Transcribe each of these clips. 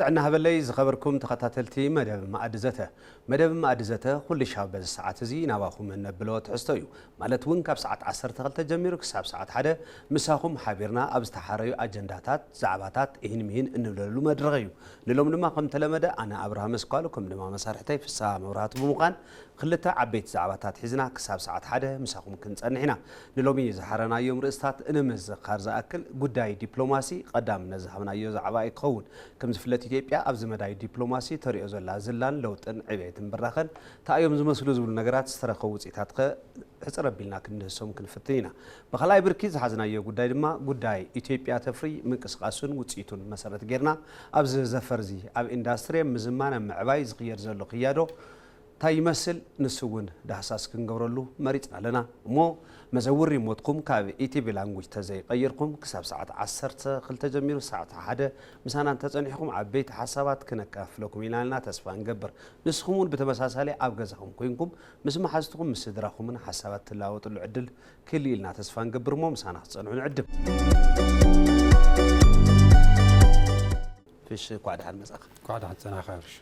እናሃበለይ ዝኸበርኩም ተኸታተልቲ መደብ መኣዲ ዘተ። መደብ መኣዲ ዘተ ኩሉ ሻብ በዚ ሰዓት እዚ ናባኹም እነብሎ ትሕዝቶ እዩ። ማለት እውን ካብ ሰዓት ዓሰርተ ክልተ ጀሚሩ ክሳብ ሰዓት ሓደ ምሳኹም ሓቢርና ኣብ ዝተሓረዩ ኣጀንዳታት፣ ዛዕባታት፣ ኢሂን ምሂን እንብለሉ መድረኽ እዩ። ንሎም ድማ ከም ተለመደ ኣነ ኣብርሃም ኣስኳሉ ከም ድማ መሳርሕተይ ፍስሃ መብራህቱ ብምዃን ክልተ ዓበይቲ ዛዕባታት ሒዝና ክሳብ ሰዓት ሓደ ምሳኹም ክንጸንሕ ኢና። ንሎሚ ዝሓረናዮም ርእስታት ንምዝኻር ዝኣክል ጉዳይ ዲፕሎማሲ ቀዳምነት ዝሃብናዮ ዛዕባ እዩ ክኸውን። ከም ዝፍለጥ ኢትዮጵያ ኣብዚ መዳይ ዲፕሎማሲ ተሪኦ ዘላ ዝላን ለውጥን ዕቤትን ብራኸን እንታይ እዮም ዝመስሉ ዝብሉ ነገራት ዝተረኸቡ ውፅኢታት ከ ሕፅር ኣቢልና ክንድህሶም ክንፍትን ኢና። ብኻልኣይ ብርኪ ዝሓዝናዮ ጉዳይ ድማ ጉዳይ ኢትዮጵያ ተፍሪ ምንቅስቃሱን ውፅኢቱን መሰረት ጌርና ኣብዚ ዘፈር እዚ ኣብ ኢንዳስትሪ ምዝማን ኣብ ምዕባይ ዝኽየድ ዘሎ ክያዶ እንታይ ይመስል ንሱ እውን ዳህሳስ ክንገብረሉ መሪፅና ኣለና። እሞ መዘውር ሪሞትኩም ካብ ኢቲቪ ላንጉጅ ተዘይቀይርኩም ክሳብ ሰዓት ዓሰርተ ክልተ ጀሚሩ ሰዓት ሓደ ምሳና እንተፀኒሕኩም ዓበይቲ ሓሳባት ክነካፍለኩም ኢና ኢልና ተስፋ ንገብር። ንስኹም እውን ብተመሳሳሊ ኣብ ገዛኹም ኮይንኩም ምስ መሓዝትኹም ምስ ስድራኹምን ሓሳባት ትለዋወጥሉ ዕድል ክህልዩ ኢልና ተስፋ ንገብር እሞ ምሳና ክትፀንሑ ንዕድም። ፍሽ እኳዕ ደሓን መጻኻ። እኳዕ ደሓን ጸናኻ። ፍሽ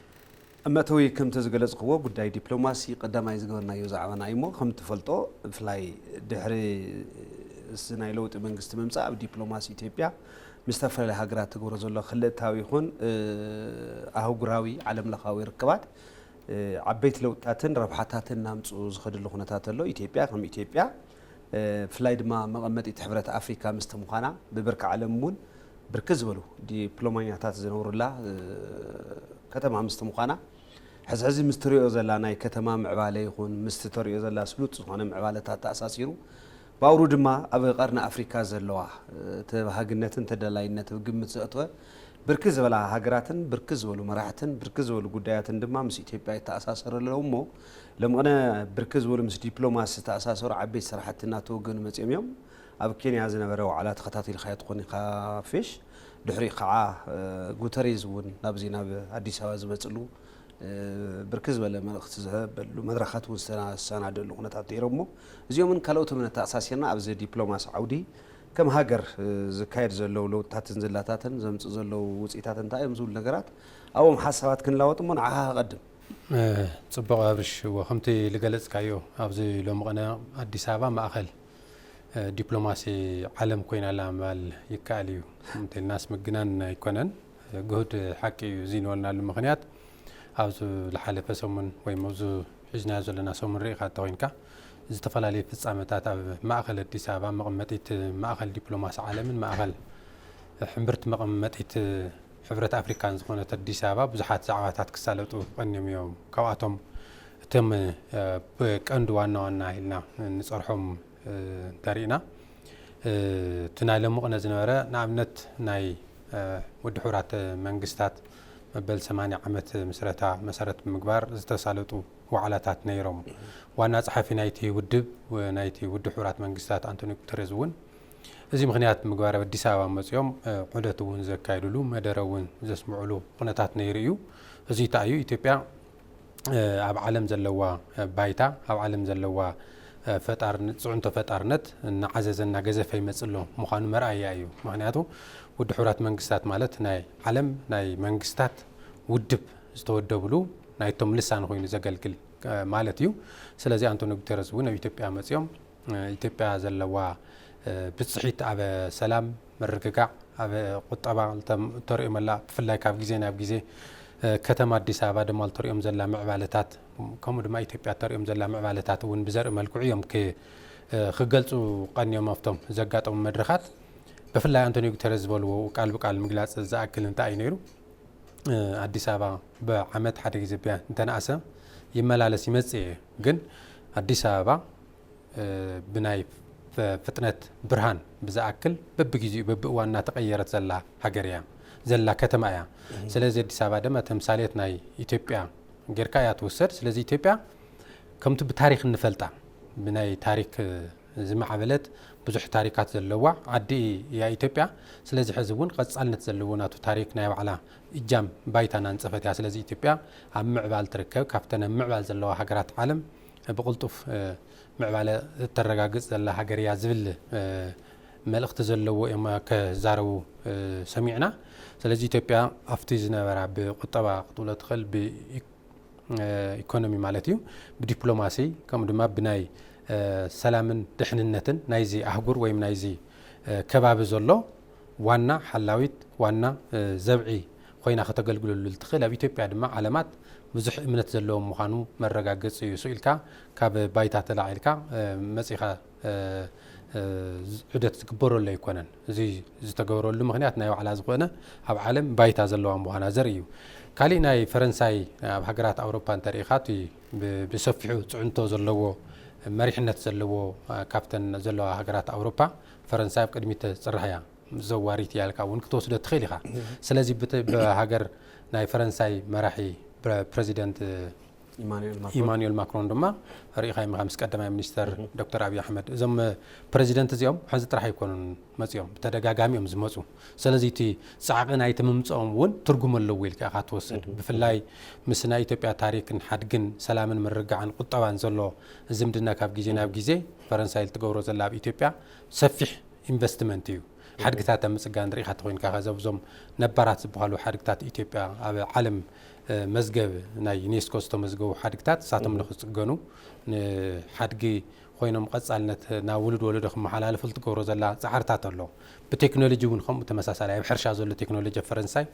እመተዊ ከምቲ ዝገለጽክዎ ጉዳይ ዲፕሎማሲ ቀዳማይ ዝገበርናዮ ዛዕባና እዩ እሞ ከም ትፈልጦ ብፍላይ ድሕሪ እዚ ናይ ለውጢ መንግስቲ ምምጻእ ኣብ ዲፕሎማሲ ኢትዮጵያ ምስ ዝተፈላለዩ ሃገራት ትገብሮ ዘሎ ክልእታዊ ይኹን ኣህጉራዊ ዓለም ለኻዊ ርክባት ዓበይቲ ለውጥታትን ረብሓታትን እናምፅኡ ዝኸድሉ ኩነታት ኣሎ። ኢትዮጵያ ከም ኢትዮጵያ ብፍላይ ድማ መቐመጢት ሕብረት ኣፍሪካ ምስቲ ምዃና ብብርኪ ዓለም እውን ብርክት ዝበሉ ዲፕሎማኛታት ዝነብሩላ ከተማ ምስቲ ምዃና ሕዚ ሕዚ ምስ ትሪኦ ዘላ ናይ ከተማ ምዕባለ ይኹን ምስቲ ተሪኦ ዘላ ስሉጥ ዝኾነ ምዕባለታት ተኣሳሲሩ ብኣውሩ ድማ ኣብ ቀርኒ ኣፍሪካ ዘለዋ ተባሃግነትን ተደላይነት ኣብ ግምት ዘእተወ ብርክት ዝበላ ሃገራትን ብርክት ዝበሉ መራሕትን ብርክት ዝበሉ ጉዳያትን ድማ ምስ ኢትዮጵያ ይተኣሳሰሩ ኣለዉ እሞ ሎምቕነ ብርክት ዝበሉ ምስ ዲፕሎማሲ ዝተኣሳሰሩ ዓበይቲ ስራሕቲ እናተወገኑ መፂኦም እዮም። ኣብ ኬንያ ዝነበረ ዋዕላ ተኸታቲልካዮ ትኾን ኢኻ ፊሽ። ድሕሪኡ ከዓ ጉተሬዝ እውን ናብዚ ናብ ኣዲስ ኣበባ ዝመፅሉ ብርክት ዝበለ መልእኽቲ ዝህበሉ መድረኻት እውን ዝተሰናደሉ ኩነታት ነይሮም እሞ እዚኦምን ካልኦትን ኣተኣሳሲርና ኣብዚ ዲፕሎማሲ ዓውዲ ከም ሃገር ዝካየድ ዘለዉ ለውጥታትን ዝላታትን ዘምፅእ ዘለዉ ውፅኢታት እንታይ እዮም ዝብሉ ነገራት ኣብኦም ሓሳባት ክንላወጥ እሞ ንዓኻ ክቐድም። ፅቡቕ ኣብርሽ እዎ ከምቲ ዝገለፅካዮ ኣብዚ ሎሚ ቅነ ኣዲስ ኣበባ ማእኸል ዲፕሎማሲ ዓለም ኮይና ኣላ ምባል ይከኣል እዩ። እንተልናስ ምግናን ኣይኮነን። ግሁድ ሓቂ እዩ። እዚ ንበልናሉ ምኽንያት ኣብዚ ዝሓለፈ ሰሙን ወይ ኣብዚ ሒዝናዮ ዘለና ሰሙን ርኢኻ እንተኾይንካ ዝተፈላለዩ ፍፃመታት ኣብ ማእኸል ኣዲስ ኣበባ መቐመጢት ማእኸል ዲፕሎማሲ ዓለምን ማእኸል ሕምብርቲ መቐመጢት ሕብረት ኣፍሪካን ዝኾነት ኣዲስ ኣበባ ብዙሓት ዛዕባታት ክሳለጡ ቀንዮም እዮም። ካብኣቶም እቶም ብቀንዲ ዋና ዋና ኢልና ንፀርሖም እንተሪእና እቲ ናይ ሎሚ ቅነ ዝነበረ ንኣብነት ናይ ውድብ ሕቡራት መንግስታት መበል ሰማንያ ዓመት ምስረታ መሰረት ብምግባር ዝተሳለጡ ዋዕላታት ነይሮም። ዋና ጸሓፊ ናይቲ ውድብ ናይቲ ውድብ ሕቡራት መንግስታት ኣንቶኒ ጉተሬዝ እውን እዚ ምኽንያት ብምግባር ኣብ ኣዲስ ኣበባ መጺኦም ዑደት እውን ዘካየድሉ መደረ እውን ዘስምዑሉ ኩነታት ነይሩ እዩ። እዚ እንታይ እዩ? ኢትዮጵያ ኣብ ዓለም ዘለዋ ባይታ ኣብ ዓለም ዘለዋ ፈጣርነት ፅዕንቶ ፈጣርነት እናዓዘዘ እናገዘፈ ይመፅእ ኣሎ ምዃኑ መርኣያ እዩ። ምክንያቱ ውድብ ሕቡራት መንግስታት ማለት ናይ ዓለም ናይ መንግስታት ውድብ ዝተወደብሉ ናይቶም ልሳን ኮይኑ ዘገልግል ማለት እዩ። ስለዚ ኣንቶኒ ጉተረስ እውን ኣብ ኢትዮጵያ መፂኦም ኢትዮጵያ ዘለዋ ብፅሒት ኣብ ሰላም ምርግጋዕ ኣብ ቁጠባ ተሪኦም ኣላ። ብፍላይ ካብ ግዜ ናብ ግዜ ከተማ ኣዲስ ኣበባ ድማ ተሪኦም ዘላ ምዕባለታት ከምኡ ድማ ኢትዮጵያ ተሪኦም ዘላ ምዕባለታት እውን ብዘርኢ መልክዑ እዮም ክገልፁ ቀንዮም ኣብቶም ዘጋጠሙ መድረኻት። ብፍላይ ኣንቶኒዮ ጉተረዝ ዝበልዎ ቃል ብቃል ምግላፅ ዝኣክል እንታይ እዩ ነይሩ? ኣዲስ ኣበባ ብዓመት ሓደ ግዜ ቢያ እንተነኣሰ ይመላለስ ይመፅእ እየ። ግን ኣዲስ ኣበባ ብናይ ፍጥነት ብርሃን ብዝኣክል በብግዜኡ በብእዋኑ እናተቐየረት ዘላ ሃገር እያ ዘላ ከተማ እያ። ስለዚ ኣዲስ ኣበባ ድማ ተምሳሌት ናይ ኢትዮጵያ ጌርካ እያ ትውሰድ። ስለዚ ኢትዮጵያ ከምቲ ብታሪክ እንፈልጣ ብናይ ታሪክ ዝማዕበለት ብዙሕ ታሪካት ዘለዋ ዓዲ እያ ኢትዮጵያ። ስለዚ ሕዚ እውን ቀፃልነት ዘለዎ ናቱ ታሪክ ናይ ባዕላ እጃም ባይታ እናንፀፈት እያ። ስለዚ ኢትዮጵያ ኣብ ምዕባል ትርከብ። ካብተን ኣብ ምዕባል ዘለዋ ሃገራት ዓለም ብቕልጡፍ ምዕባለ እተረጋግፅ ዘላ ሃገር እያ ዝብል መልእኽቲ ዘለዎ እዮም ከዛረቡ ሰሚዕና። ስለዚ ኢትዮጵያ ኣብቲ ዝነበራ ብቁጠባ ክትብሎ ትኽእል፣ ብኢኮኖሚ ማለት እዩ፣ ብዲፕሎማሲ፣ ከምኡ ድማ ብናይ ሰላምን ድሕንነትን ናይዚ ኣህጉር ወይም ናይዚ ከባቢ ዘሎ ዋና ሓላዊት፣ ዋና ዘብዒ ኮይና ከተገልግለሉ ትኽእል፣ ኣብ ኢትዮጵያ ድማ ዓለማት ብዙሕ እምነት ዘለዎም ምዃኑ መረጋገፂ እዩ። ስኢልካ ካብ ባይታ ተላዒልካ መፂኻ ዑደት ዝግበረሉ ኣይኮነን። እዚ ዝተገበረሉ ምኽንያት ናይ ባዕላ ዝኾነ ኣብ ዓለም ባይታ ዘለዋ ምዃና ዘርኢ እዩ። ካሊእ ናይ ፈረንሳይ ኣብ ሃገራት ኣውሮፓ እንተሪኢኻ፣ እቲ ብሰፊሑ ፅዕንቶ ዘለዎ መሪሕነት ዘለዎ ካብተን ዘለዋ ሃገራት ኣውሮፓ ፈረንሳይ ኣብ ቅድሚት ተፅርሕ እያ። ዘዋሪት እያ ኢልካ እውን ክትወስዶ ትኽእል ኢኻ። ስለዚ ብሃገር ናይ ፈረንሳይ መራሒ ፕረዚደንት ኢማኑኤል ማክሮን ድማ ርኢኻ ኢኻ ምስ ቀዳማይ ሚኒስተር ዶክተር ኣብይ ኣሕመድ። እዞም ፕረዚደንት እዚኦም ሓዚ ጥራሕ ኣይኮኑን መፅኦም፣ ብተደጋጋሚ እዮም ዝመፁ። ስለዚ እቲ ፃዕቒ ናይቲ ምምፅኦም እውን ትርጉም ኣለዎ ኢልካ ኢኻ ትወስድ። ብፍላይ ምስ ናይ ኢትዮጵያ ታሪክን ሓድግን ሰላምን ምርግጋዕን ቁጠባን ዘሎ ዝምድና ካብ ግዜ ናብ ግዜ ፈረንሳይ ትገብሮ ዘላ ኣብ ኢትዮጵያ ሰፊሕ ኢንቨስትመንት እዩ። ሓድግታት ኣብ ምፅጋን ርኢኻ ተኾይንካ፣ ከዚ ኣብዞም ነባራት ዝበሃሉ ሓድግታት ኢትዮጵያ ኣብ ዓለም መዝገብ ናይ ዩኔስኮ ዝተመዝገቡ ሓድግታት እሳቶም ንክፅገኑ፣ ንሓድጊ ኮይኖም ቀፃልነት ናብ ውሉድ ወለዶ ክመሓላለፉ ትገብሮ ዘላ ፃዕርታት ኣሎ። ብቴክኖሎጂ እውን ከምኡ ተመሳሳሊ ኣብ ሕርሻ ዘሎ ቴክኖሎጂ ፈረንሳይ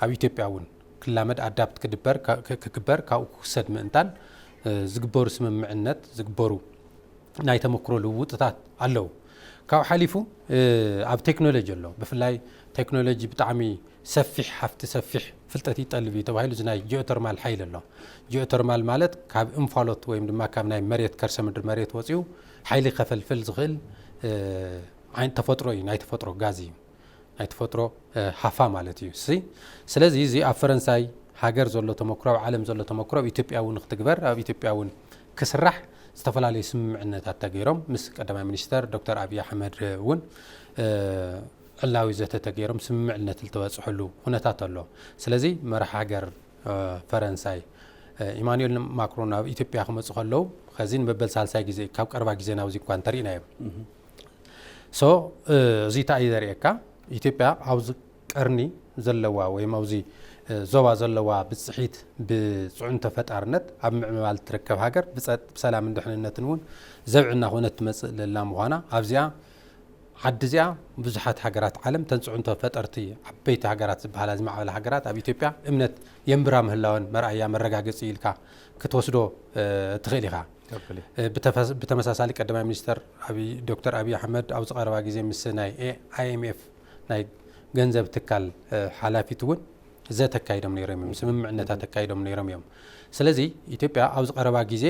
ኣብ ኢትዮጵያ እውን ክላመድ ኣዳፕት ክድበር ክግበር ካብኡ ክውሰድ ምእንታን ዝግበሩ ስምምዕነት ዝግበሩ ናይ ተመክሮ ልውውጥታት ኣለዉ። ካብኡ ሓሊፉ ኣብ ቴክኖሎጂ ኣሎ። ብፍላይ ቴክኖሎጂ ብጣዕሚ ሰፊሕ ሃፍቲ፣ ሰፊሕ ፍልጠት ይጠልብ እዩ ተባሂሉ እዚ ናይ ጂኦተርማል ሓይሊ ኣሎ። ጂኦተርማል ማለት ካብ እንፋሎት ወይም ድማ ካብ ናይ መሬት፣ ከርሰ ምድሪ መሬት ወፂኡ ሓይሊ ከፈልፍል ዝኽእል ዓይነት ተፈጥሮ እዩ፣ ናይ ተፈጥሮ ጋዝ እዩ። ናይ ተፈጥሮ ሃፋ ማለት እዩ። ስለዚ እዚ ኣብ ፈረንሳይ ሃገር ዘሎ ተመክሮ፣ ኣብ ዓለም ዘሎ ተመክሮ ኣብ ኢትዮጵያ እውን ክትግበር፣ ኣብ ኢትዮጵያ እውን ክስራሕ ዝተፈላለዩ ስምምዕነታት ተገይሮም ምስ ቀዳማይ ሚኒስተር ዶክተር ኣብይ ኣሕመድ እውን ዕላዊ ዘተ ተገይሮም ስምምዕነት ዝተበፅሐሉ ኩነታት ኣሎ። ስለዚ መራሕ ሃገር ፈረንሳይ ኢማኑኤል ማክሮን ኣብ ኢትዮጵያ ክመፁ ከለዉ፣ ከዚ ንመበል ሳልሳይ ግዜ ካብ ቀረባ ግዜ ናብዚ እኳ እንተሪእናዮም። ሶ እዚ እንታይ እዩ ዘርእየካ? ኢትዮጵያ ኣብዚ ቀርኒ ዘለዋ ወይም ኣብዚ ዞባ ዘለዋ ብፅሒት ብፅዕንቶ ፈጣርነት ኣብ ምዕምባል ትርከብ ሃገር ብፀጥ-፣ ብሰላምን ድሕንነትን እውን ዘብዕና ኮነት ትመፅእ ዘላ ምዃና ኣብዚኣ ዓዲ እዚኣ ብዙሓት ሃገራት ዓለም ተን ፅዕንቶ ፈጠርቲ ዓበይቲ ሃገራት ዝበሃላ ዝማዕበላ ሃገራት ኣብ ኢትዮጵያ እምነት የንብራ ምህላወን መርኣያ መረጋገፂ ኢልካ ክትወስዶ ትኽእል ኢኻ። ብተመሳሳሊ ቀዳማይ ሚኒስተር ዶክተር ኣብይ ኣሕመድ ኣብዚ ቀረባ ግዜ ምስ ናይ ኣይኤምኤፍ ናይ ገንዘብ ትካል ሓላፊት እውን ዘተ ኣካይዶም ነይሮም እዮም፣ ስምምዕነታት ኣካይዶም ነይሮም እዮም። ስለዚ ኢትዮጵያ ኣብዚ ቀረባ ግዜ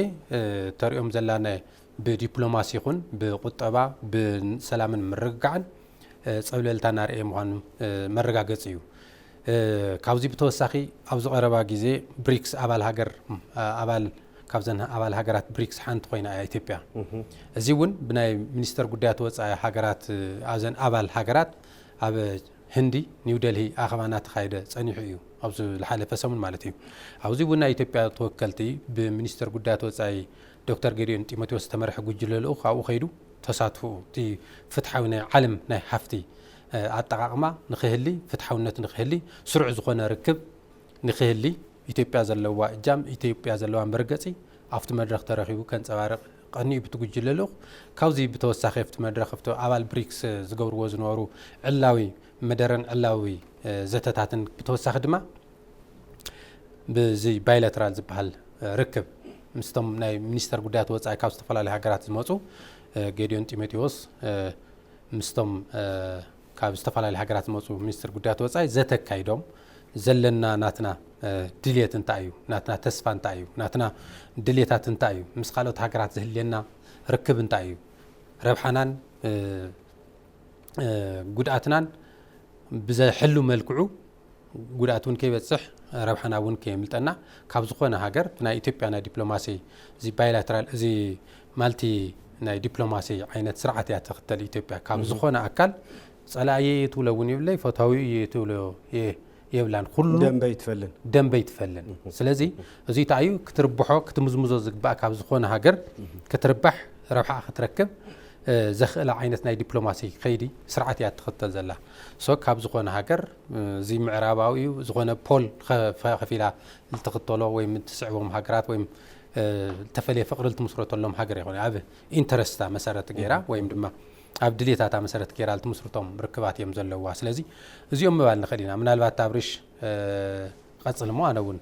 ተሪኦም ዘላ ናይ ብዲፕሎማሲ ይኹን ብቁጠባ ብሰላምን ምርግጋዕን ፀብለልታ እናርኣየ ምዃኑ መረጋገፂ እዩ። ካብዚ ብተወሳኺ ኣብዚ ቀረባ ግዜ ብሪክስ ኣባል ሃገር ኣባል ካብዘን ኣባል ሃገራት ብሪክስ ሓንቲ ኮይና እያ ኢትዮጵያ። እዚ እውን ብናይ ሚኒስተር ጉዳያት ወፃኢ ሃገራት ኣብዘን ኣባል ሃገራት ኣብ ህንዲ ኒው ደልሂ ኣኸባ እናተኻየደ ፀኒሑ እዩ፣ ኣብዚ ዝሓለፈ ሰሙን ማለት እዩ። ኣብዚ እውን ናይ ኢትዮጵያ ተወከልቲ ብሚኒስተር ጉዳያት ወፃኢ ዶክተር ጌዲዮን ጢሞቴዎስ ዝተመርሐ ጉጅለ ልኡኽ ኣብኡ ከይዱ ተሳትፎ እቲ ፍትሓዊ ናይ ዓለም ናይ ሃፍቲ ኣጠቓቕማ ንክህሊ፣ ፍትሓውነት ንክህሊ፣ ስሩዕ ዝኾነ ርክብ ንክህሊ ኢትዮጵያ ዘለዋ እጃም፣ ኢትዮጵያ ዘለዋ መርገፂ ኣብቲ መድረኽ ተረኺቡ ከንፀባርቕ ቀኒኡ ብቲ ጉጅለ ልኡኽ። ካብዚ ብተወሳኺ ኣብቲ መድረኽ ኣብቲ ኣባል ብሪክስ ዝገብርዎ ዝነበሩ ዕላዊ መደረን ዕላዊ ዘተታትን ብተወሳኺ ድማ ብዚ ባይላተራል ዝበሃል ርክብ ምስቶም ናይ ሚኒስተር ጉዳያት ወፃኢ ካብ ዝተፈላለዩ ሃገራት ዝመፁ ጌዲዮን ጢሞቴዎስ ምስቶም ካብ ዝተፈላለዩ ሃገራት ዝመፁ ሚኒስትር ጉዳያት ወፃኢ ዘተ ኣካይዶም ዘለና ናትና ድልየት እንታይ እዩ፣ ናትና ተስፋ እንታይ እዩ፣ ናትና ድልየታት እንታይ እዩ፣ ምስ ካልኦት ሃገራት ዝህልየና ርክብ እንታይ እዩ፣ ረብሓናን ጉድኣትናን ብዘሕሉ መልክዑ ጉድኣት እውን ከይበፅሕ ረብሓና እውን ከየምልጠና ካብ ዝኾነ ሃገር ብናይ ኢትዮጵያ ናይ ዲፕሎማሲ እዚ ባይላተራል እዚ ማልቲ ናይ ዲፕሎማሲ ዓይነት ስርዓት እያ ትኽተል ኢትዮጵያ። ካብ ዝኾነ ኣካል ፀላኢ እየ ትብሎ እውን የብለይ፣ ፈታዊ እየ ትብሎ የብላን። ኩሉ ደንበ ይትፈልን። ደንበ ይትፈልን። ስለዚ እዚ እንታይ እዩ ክትርብሖ ክትምዝምዞ ዝግባእ ካብ ዝኾነ ሃገር ክትርባሕ ረብሓ ክትረክብ ዘኽእላ ዓይነት ናይ ዲፕሎማሲ ከይዲ ስርዓት እያ ትኽተል ዘላ። ሶ ካብ ዝኾነ ሃገር እዚ ምዕራባዊ እዩ ዝኾነ ፖል ከፊላ ልትኽተሎ ወይም ትስዕቦም ሃገራት ወይም ዝተፈለየ ፍቕሪ ልትምስረተሎም ሃገር ይኾነ ኣብ ኢንተረስታ መሰረት ገይራ ወይም ድማ ኣብ ድሌታታ መሰረት ገይራ ልትምስርቶም ርክባት እዮም ዘለዋ። ስለዚ እዚኦም ምባል ንኽእል ኢና። ምናልባት ኣብርሽ ቀጽል እሞ ኣነ እውን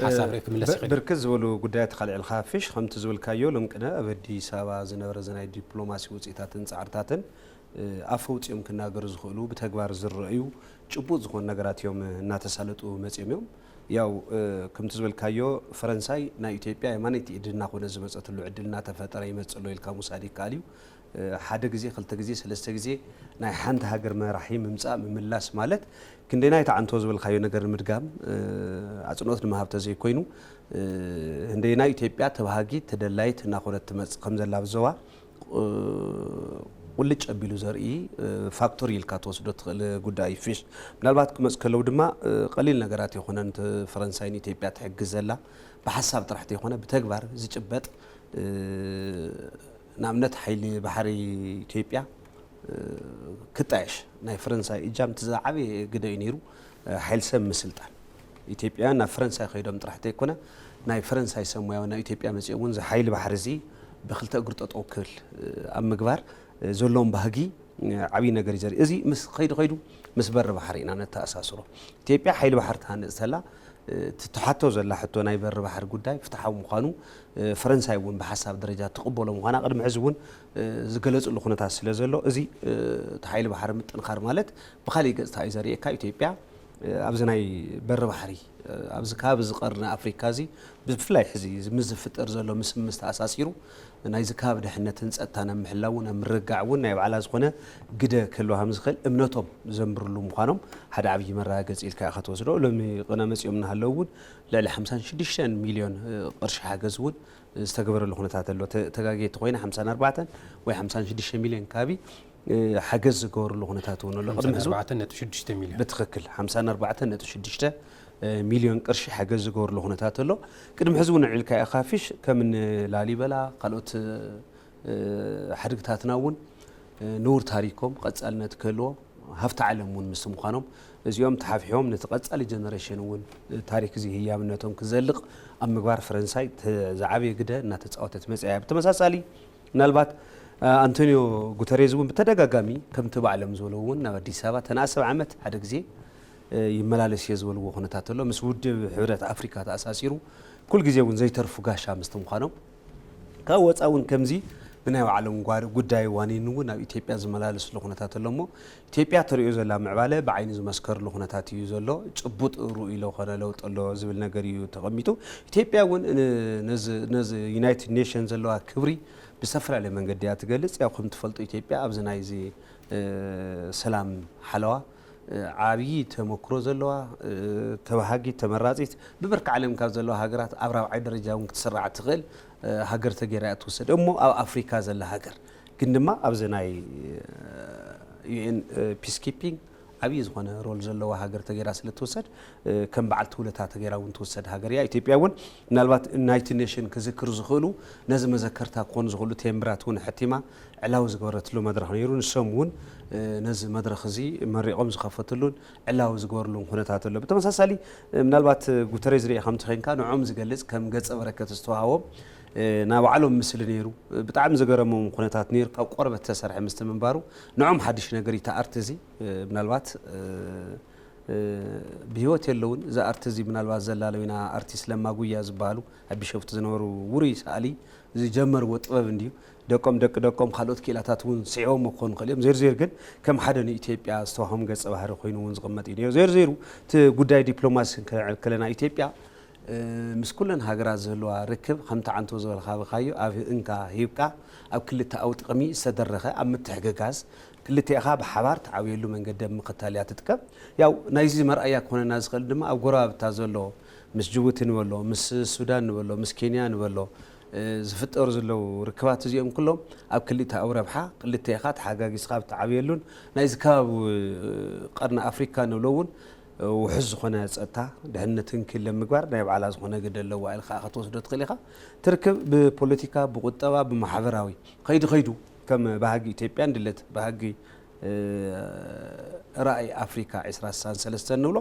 ሓሳብ ርኢ ክምለስ ይኽእል። ብርክት ዝበሉ ጉዳያት ካልዕልካ ፊሽ ከምቲ ዝበልካዮ ሎም ቅነ ኣብ ኣዲስ ኣበባ ዝነበረ ናይ ዲፕሎማሲ ውፅኢታትን ፃዕርታትን ኣፈ ውፅኦም ክናገሩ ዝኽእሉ ብተግባር ዝረኣዩ ጭቡጥ ዝኾኑ ነገራት እዮም እናተሳለጡ መፅኦም እዮም። ያው ከምቲ ዝበልካዮ ፈረንሳይ ናይ ኢትዮጵያ የማነይቲ ኢድ እናኾነ ዝመፀትሉ ዕድል እናተፈጠረ ይመፅእ ኣሎ ኢልካ ምውሳድ ይከኣል እዩ። ሓደ ግዜ ክልተ ግዜ ሰለስተ ግዜ ናይ ሓንቲ ሃገር መራሒ ምምፃእ ምምላስ ማለት ክንደይናይ ተዓንቶ ዝበልካዮ ነገር ንምድጋም ኣፅንኦት ንምሃብ ተዘይኮይኑ ክንደይናይ ኢትዮጵያ ተባሃጊት ተደላይት እናኾነት ትመፅእ ከም ዘላ ብዞባ ቁልጭ ኣቢሉ ዘርኢ ፋክቶር ኢልካ ትወስዶ ትኽእል ጉዳይ ፊሽ ምናልባት ክመፅ ከለው ድማ ቀሊል ነገራት ይኾነን ፈረንሳይ ንኢትዮጵያ ትሕግዝ ዘላ ብሓሳብ ጥራሕ ዘይኮነ ብተግባር ዝጭበጥ ንኣብነት ሓይሊ ባሕሪ ኢትዮጵያ ክጣየሽ ናይ ፈረንሳይ እጃም እቲ ዝዓበየ ግደ እዩ ነይሩ። ሓይሊ ሰብ ምስልጣን ኢትዮጵያውያን ናብ ፈረንሳይ ከይዶም ጥራሕ ዘይኮነ ናይ ፈረንሳይ ሰብ ሙያዊ ናብ ኢትዮጵያ መፂኦም እውን እዚ ሓይሊ ባሕሪ እዚ ብክልተ እግሪ ጠጠው ክብል ኣብ ምግባር ዘለዎም ባህጊ ዓብዪ ነገር እዩ ዘርኢ። እዚ ምስ ከይዱ ከይዱ ምስ በሪ ባሕሪ ኢና ነተኣሳስሮ። ኢትዮጵያ ሓይሊ ባሕሪ ትሃንፅ ተላ ትትሓቶ ዘላ ሕቶ ናይ በሪ ባሕሪ ጉዳይ ፍትሓዊ ምዃኑ ፈረንሳይ እውን ብሓሳብ ደረጃ ትቕበሎ ምዃና ቅድሚ ሕዚ እውን ዝገለፅሉ ኩነታት ስለ ዘሎ እዚ እቲ ሓይሊ ባሕሪ ምጥንኻር ማለት ብካሊእ ገፅታ እዩ ዘርእየካ። ኢትዮጵያ ኣብዚ ናይ በሪ ባሕሪ ኣብዚ ከባቢ እዚ ቀርኒ ኣፍሪካ እዚ ብፍላይ ሕዚ ምስ ዝፍጠር ዘሎ ምስምስ ተኣሳሲሩ ናይዚ ከባቢ ድሕነትን ፀጥታን ኣብ ምሕላውን ኣብ ምርግጋዕ እውን ናይ ባዕላ ዝኾነ ግደ ክህልዋ ከም ዝኽእል እምነቶም ዘንብርሉ ምዃኖም ሓደ ዓብዪ መረጋገፂ ኢልካ ኢኻ ትወስዶ። ሎሚ ቅነ መፂኦም እናሃለዉ እውን ልዕሊ ሓምሳን ሽዱሽተን ሚልዮን ቅርሺ ሓገዝ እውን ዝተገበረሉ ኩነታት ኣሎ። ተጋጌ ተኮይነ ሓምሳን ኣርባዕተን ወይ ሓምሳን ሽዱሽተ ሚልዮን ከባቢ ሓገዝ ዝገበርሉ ኩነታት እውን ኣሎ። ቅድሚ ሕዚ ኣርባዕተ ነጥቢ ሽዱሽተ ሚልዮን ብትኽክል ሓምሳን ኣርባዕተን ነጥቢ ሽዱሽተ ሚልዮን ቅርሺ ሓገዝ ዝገበርሉ ኩነታት ኣሎ። ቅድሚ ሕዚ እውን ንዕልካ ኢኻ ፊሽ ከም ላሊበላ ካልኦት ሓድግታትና እውን ንቡር ታሪኮም ቀፃልነት ክህልዎ ሃፍቲ ዓለም እውን ምስ ምዃኖም እዚኦም ተሓፊሖም ነቲ ቀፃሊ ጀነሬሽን እውን ታሪክ እዚ ህያብነቶም ክዘልቕ ኣብ ምግባር ፈረንሳይ ዝዓበየ ግደ እናተፃወተት መፅያ እያ። ብተመሳሳሊ ምናልባት ኣንቶኒዮ ጉተሬዝ እውን ብተደጋጋሚ ከምቲ ባዕሎም ዝበለዎ እውን ናብ ኣዲስ ኣበባ ተናኣሰብ ዓመት ሓደ ግዜ ይመላለስ እየ ዝበልዎ ኩነታት ኣሎ ምስ ውድብ ሕብረት ኣፍሪካ ተኣሳሲሩ ኩል ግዜ እውን ዘይተርፉ ጋሻ ምስቲ ምዃኖም ካብ ወፃ እውን ከምዚ ብናይ ባዕሎም ጉዳይ ዋኒን እውን ናብ ኢትዮጵያ ዝመላለስሉ ኩነታት ኣሎ እሞ ኢትዮጵያ ተሪኦ ዘላ ምዕባለ ብዓይኒ ዝመስከርሉ ኩነታት እዩ ዘሎ። ጭቡጥ ርኡ ኢሎ ኮነ ለውጥ ኣሎ ዝብል ነገር እዩ ተቐሚጡ። ኢትዮጵያ እውን ነዚ ዩናይትድ ኔሽን ዘለዋ ክብሪ ብዝተፈላለየ መንገዲ እያ ትገልፅ። ያው ከም ትፈልጦ ኢትዮጵያ ኣብዚ ናይዚ ሰላም ሓለዋ ዓብዪ ተመክሮ ዘለዋ ተባሃጊት ተመራፂት ብብርኪ ዓለም ካብ ዘለዋ ሃገራት ኣብ ራብዓይ ደረጃ እውን ክትስራዕ ትኽእል ሃገር ተገይራ እያ ትውሰድ እሞ ኣብ ኣፍሪካ ዘላ ሃገር ግን ድማ ኣብዚ ናይ ዩኤን ፒስኪፒንግ ዓብዪ ዝኾነ ሮል ዘለዋ ሃገር ተገይራ ስለ ትውሰድ ከም በዓልቲ ውለታ ተገይራ እውን ትውሰድ ሃገር እያ። ኢትዮጵያ እውን ምናልባት ናይቲ ኔሽን ክዝክር ዝኽእሉ ነዚ መዘከርታ ክኾኑ ዝኽእሉ ቴምብራት እውን ሕቲማ ዕላዊ ዝገበረትሉ መድረኽ ነይሩ። ንሶም እውን ነዚ መድረኽ እዚ መሪቖም ዝኸፈትሉን ዕላዊ ዝገበርሉን ኩነታት ኣሎ። ብተመሳሳሊ ምናልባት ጉተሬዝ ሪኢኻ ከምቲ ኮይንካ ንዕኦም ዝገልፅ ከም ገፀ በረከት ዝተዋሃቦም ናይ ባዕሎም ምስሊ ነይሩ። ብጣዕሚ ዝገረሞም ኩነታት ነይሩ። ካብ ቆርበት ዝተሰርሐ ምስቲ ምንባሩ ንዕኦም ሓድሽ ነገር እዩ። እቲ ኣርት እዚ ምናልባት ብህይወት የለውን። እዚ ኣርት እዚ ምናልባት ዘላለዊና ኣርቲስት ለማ ጉያ ዝበሃሉ ኣብ ቢሾፍቱ ዝነበሩ ውሩይ ሰኣሊ ዝጀመርዎ ጥበብ እንድዩ። ደቆም ደቂ ደቆም ካልኦት ክኢላታት እውን ስዒቦም ክኾኑ ይኽእል እዮም። ዜርዜር ግን ከም ሓደ ንኢትዮጵያ ዝተዋህቦም ገጸ ባህሪ ኮይኑ እውን ዝቕመጥ እዩ ነይሩ። ዜርዜሩ እቲ ጉዳይ ዲፕሎማሲ ክንከለና ኢትዮጵያ ምስ ኩለን ሃገራት ዝህልዋ ርክብ ከምቲ ዓንቶ ዝበልካ ብካዮ ኣብ እንካ ሂብካ ኣብ ክልተኣዊ ጥቕሚ ዝተደረኸ ኣብ ምትሕግጋዝ ክልቲኣኻ ብሓባር ትዓብየሉ መንገዲ ኣብ ምኽታል እያ ትጥቀም። ያው ናይዚ መርኣያ ክኾነና ዝኽእል ድማ ኣብ ጎረባብታ ዘሎ ምስ ጅቡቲ ንበሎ፣ ምስ ሱዳን ንበሎ፣ ምስ ኬንያ ንበሎ ዝፍጠሩ ዘለዉ ርክባት እዚኦም ኩሎም ኣብ ክልቲኣዊ ረብሓ ክልቲኣኻ ተሓጋጊዝካ ኣብ ትዓብየሉን ናይዚ ከባቢ ቀርኒ ኣፍሪካ ንብሎ እውን ውሑስ ዝኾነ ፀጥታ ድሕነትን ክህለ ምግባር ናይ ባዕላ ዝኾነ ግደ ኣለዋ ኢልካ ክትወስዶ ትኽእል ኢኻ። ትርክብ ብፖለቲካ፣ ብቁጠባ፣ ብማሕበራዊ ከይዱ ከይዱ ከም ባህጊ ኢትዮጵያን ድለት ባህጊ ራእይ ኣፍሪካ ዕስራ ስሳን ሰለስተን ንብሎ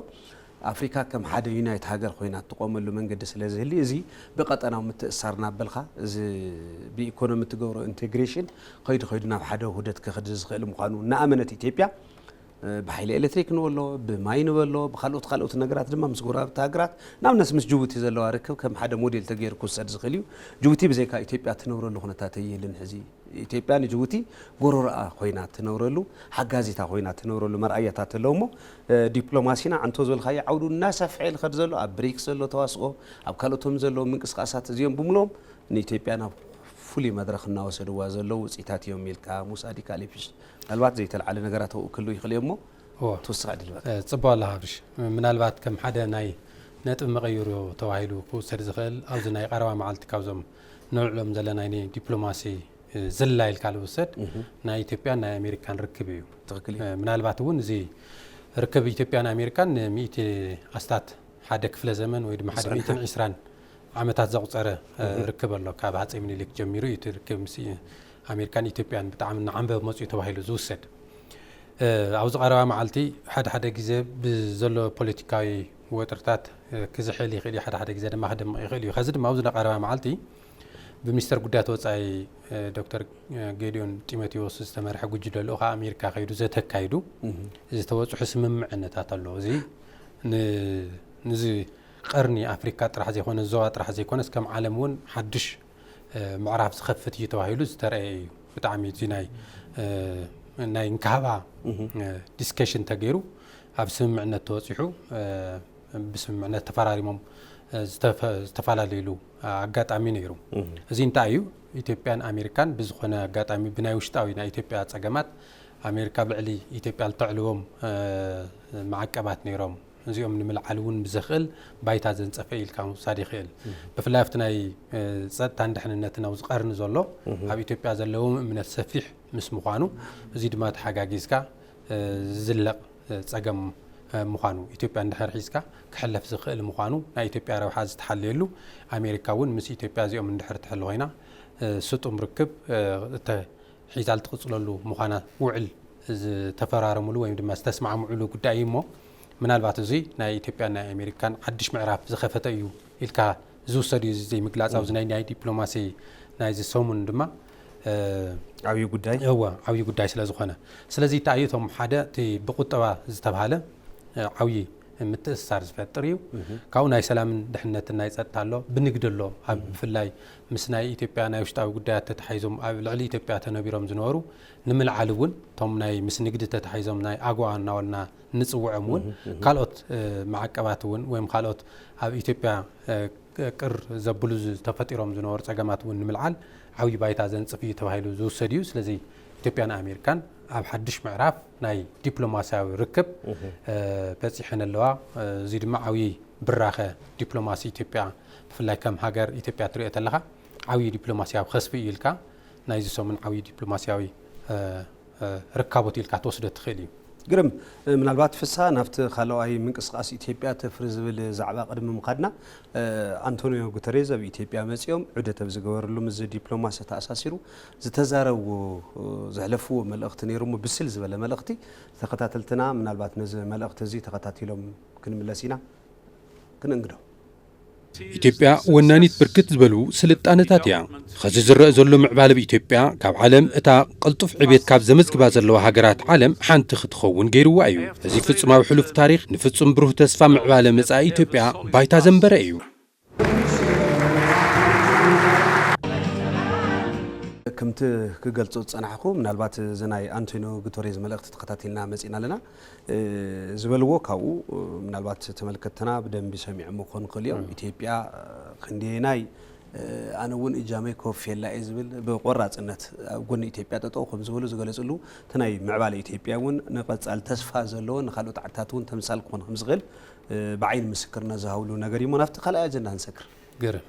ኣፍሪካ ከም ሓደ ዩናይት ሃገር ኮይና እትቆመሉ መንገዲ ስለ ዝህሊ እዚ ብቀጠናዊ ምትእሳር እናበልካ እዚ ብኢኮኖሚ እትገብሮ ኢንቴግሬሽን ከይዱ ከይዱ ናብ ሓደ ውህደት ክኸድ ዝኽእል ምዃኑ እናኣመነት ኢትዮጵያ ብሓይሊ ኤሌክትሪክ ንበሎ ብማይ ንበሎ ብካልኦት ካልኦት ነገራት ድማ ምስ ጎረባብቲ ሃገራት ንኣብነት ምስ ጅቡቲ ዘለዋ ርክብ ከም ሓደ ሞዴል ተገይሩ ክውሰድ ዝኽእል እዩ። ጅቡቲ ብዘይካ ኢትዮጵያ ትነብረሉ ኩነታት የለን ሕዚ። ኢትዮጵያ ንጅቡቲ ጎረሮኣ ኮይና ትነብረሉ ሓጋዚታ ኮይና ትነብረሉ መርኣያታት ኣለዎ እሞ ዲፕሎማሲና ኣንቶ ዝበልካዮ ዓውዱ እናሰፍሐ ዝኸድ ዘሎ ኣብ ብሪክስ ዘሎ ተዋስኦ ኣብ ካልኦቶም ዘለዉ ምንቅስቃሳት እዚኦም ብምሎም ንኢትዮጵያ ናብ ፍሉይ መድረኽ እናወሰድዋ ዘለዉ ውፅኢታት እዮም ኢልካ ምውሳድ ይከኣል እዩ። ምናልባት ዘይተለዓለ ነገራት ኣብኡ ክህልው ይኽእል እዮ እሞ እዎ። ትውስኻ ድልበካ። ጽቡቕ ኣለኻ ኣብርሽ። ምናልባት ከም ሓደ ናይ ነጥቢ መቐይሮ ተባሂሉ ክውሰድ ዝኽእል ኣብዚ ናይ ቀረባ መዓልቲ ካብዞም ንውዕሎም ዘለና ናይ ዲፕሎማሲ ዝላ ኢልካ ዝውሰድ ናይ ኢትዮጵያን ናይ ኣሜሪካን ርክብ እዩ። ትኽክል እዩ። ምናልባት እውን እዚ ርክብ ኢትዮጵያን ኣሜሪካን ንሚእቲ ኣስታት ሓደ ክፍለ ዘመን ወይ ድማ ሓደ ዝጸንሐ። ሚእትን ዕስራን ዓመታት ዘቑጸረ ርክብ ኣሎ። ካብ ሃፀይ ምኒልክ ጀሚሩ እዩ እቲ ርክብ ምስ ኣሜሪካን ኢትዮጵያን ብጣዕሚ እናዓንበበ መፅኡ ተባሂሉ ዝውሰድ። ኣብዚ ቀረባ መዓልቲ ሓደ ሓደ ግዜ ብዘሎ ፖለቲካዊ ወጥርታት ክዝሕል ይኽእል እዩ፣ ሓደ ሓደ ግዜ ድማ ክደምቕ ይኽእል እዩ። ከዚ ድማ ኣብዚ ቀረባ መዓልቲ ብሚኒስተር ጉዳያት ወፃኢ ዶክተር ጌዲዮን ጢሞቴዎስ ዝተመርሐ ጉጅለ ልኡኽ ኣሜሪካ ከይዱ ዘተካይዱ ዝተወፅሑ ስምምዕነታት ኣሎ። እዚ ን- ንዚ ቀርኒ ኣፍሪካ ጥራሕ ዘይኮነ ዞባ ጥራሕ ዘይኮነስ ከም ዓለም እውን ሓድሽ ምዕራፍ ዝኸፍት እዩ ተባሂሉ ዝተረእየ እዩ። ብጣዕሚ እዚ ናይ ናይ እንካህባ ዲስከሽን ተገይሩ ኣብ ስምምዕነት ተወፂሑ ብስምምዕነት ተፈራሪሞም ዝተፈላለዩሉ ኣጋጣሚ ነይሩ። እዚ እንታይ እዩ? ኢትዮጵያን ኣሜሪካን ብዝኾነ ኣጋጣሚ ብናይ ውሽጣዊ ናይ ኢትዮጵያ ፀገማት ኣሜሪካ ኣብ ልዕሊ ኢትዮጵያ ዝተዕልዎም ማዕቀባት ነይሮም። እዚኦም ንምልዓል እውን ብዘኽእል ባይታ ዘንፀፈ ኢልካ ምውሳድ ይኽእል። ብፍላይ ኣብቲ ናይ ፀጥታን ድሕንነትን ኣብዚ ቀርኒ ዘሎ ኣብ ኢትዮጵያ ዘለዎም እምነት ሰፊሕ ምስ ምዃኑ እዚ ድማ ተሓጋጊዝካ ዝዝለቕ ፀገም ምዃኑ ኢትዮጵያ እንድሕር ሒዝካ ክሕለፍ ዝኽእል ምዃኑ ናይ ኢትዮጵያ ረብሓ ዝተሓለየሉ ኣሜሪካ እውን ምስ ኢትዮጵያ እዚኦም እንድሕር ትሕሉ ኮይና ስጡም ርክብ ሒዛ ልትቕፅለሉ ምዃና ውዕል ዝተፈራረሙሉ ወይም ድማ ዝተስማዕምዑሉ ጉዳይ እዩ እሞ ምናልባት እዚ ናይ ኢትዮጵያን ናይ ኣሜሪካን ሓድሽ ምዕራፍ ዝኸፈተ እዩ ኢልካ ዝውሰድ እዩ እዚ ዘይምግላፅ ኣብዚ ናይ ናይ ዲፕሎማሲ ናይዚ ሰሙን ድማ ዓብዪ ጉዳይ እወ ዓብዪ ጉዳይ ስለ ዝኾነ ስለዚ እንታይ እዩ እቶም ሓደ እቲ ብቁጠባ ዝተባሃለ ዓብዪ ምትእስሳር ዝፈጥር እዩ። ካብኡ ናይ ሰላምን ድሕነትን ናይ ፀጥታ ኣሎ፣ ብንግዲ ኣሎ። ኣብ ብፍላይ ምስ ናይ ኢትዮጵያ ናይ ውሽጣዊ ጉዳያት ተተሓሒዞም ኣብ ልዕሊ ኢትዮጵያ ተነቢሮም ዝነበሩ ንምልዓል እውን እቶም ናይ ምስ ንግዲ ተተሓሒዞም ናይ ኣጎዋ እናበልና ንፅውዖም እውን ካልኦት ማዕቀባት እውን ወይም ካልኦት ኣብ ኢትዮጵያ ቅር ዘብሉ ተፈጢሮም ዝነበሩ ፀገማት እውን ንምልዓል ዓብዪ ባይታ ዘንፅፍ እዩ ተባሂሉ ዝውሰድ እዩ። ስለዚ ኢትዮጵያን ኣሜሪካን ኣብ ሓድሽ ምዕራፍ ናይ ዲፕሎማስያዊ ርክብ በፂሐን ኣለዋ። እዚ ድማ ዓብዪ ብራኸ ዲፕሎማሲ ኢትዮጵያ ብፍላይ ከም ሃገር ኢትዮጵያ ትሪኦ ተለኻ ዓብዪ ዲፕሎማስያዊ ከስቢ እዩ ኢልካ ናይዚ ሰሙን ዓብዪ ዲፕሎማስያዊ ርካቦት ኢልካ ትወስዶ ትኽእል እዩ። ግርም፣ ምናልባት ፍሳ ናብቲ ካልኣይ ምንቅስቃስ ኢትዮጵያ ተፍሪ ዝብል ዛዕባ ቅድሚ ምኻድና ኣንቶኒዮ ጉተሬዝ ኣብ ኢትዮጵያ መፂኦም ዑደት ኣብ ዝገበርሉ ምስ ዲፕሎማሲ ተኣሳሲሩ ዝተዛረብዎ ዘሕለፍዎ መልእኽቲ ነይሩ እሞ ብስል ዝበለ መልእኽቲ ተኸታተልትና ምናልባት ነዚ መልእኽቲ እዚ ተኸታቲሎም ክንምለስ ኢና። ክንእንግዶ። ኢትዮጵያ ወናኒት ብርክት ዝበሉ ስልጣነታት እያ። ኸዚ ዝረአ ዘሎ ምዕባለ ኣብ ኢትዮጵያ ካብ ዓለም እታ ቅልጡፍ ዕቤት ካብ ዘመዝግባ ዘለዋ ሃገራት ዓለም ሓንቲ ክትኸውን ገይርዋ እዩ። እዚ ፍጹማዊ ሕሉፍ ታሪኽ ንፍጹም ብሩህ ተስፋ ምዕባለ መጻኢ ኢትዮጵያ ባይታ ዘንበረ እዩ። ከምቲ ክገልጾ ዝጸናሕኩ ምናልባት እዚ ናይ ኣንቶኒዮ ጉተሬዝ መልእኽቲ ተኸታቲልና መጺና ኣለና። ዝበልዎ ካብኡ ምናልባት ተመልከትትና ብደንቢ ሰሚዖም ክኾኑ ክኽእል እዮም። ኢትዮጵያ ክንደየናይ ኣነ እውን እጃመይ ከወፍየላ እየ ዝብል ብቆራፅነት ኣብ ጎኒ ኢትዮጵያ ጠጠው ከም ዝበሉ ዝገለፅሉ እቲ ናይ ምዕባለ ኢትዮጵያ እውን ንቐፃሊ ተስፋ ዘለዎ ንካልኦት ዓድታት እውን ተምሳል ክኾን ከም ዝኽእል ብዓይኒ ምስክርነት ዝሃብሉ ነገር እዩ። ናብቲ ካልኣይ ኣጀንዳ ክንሰግር። ግርም።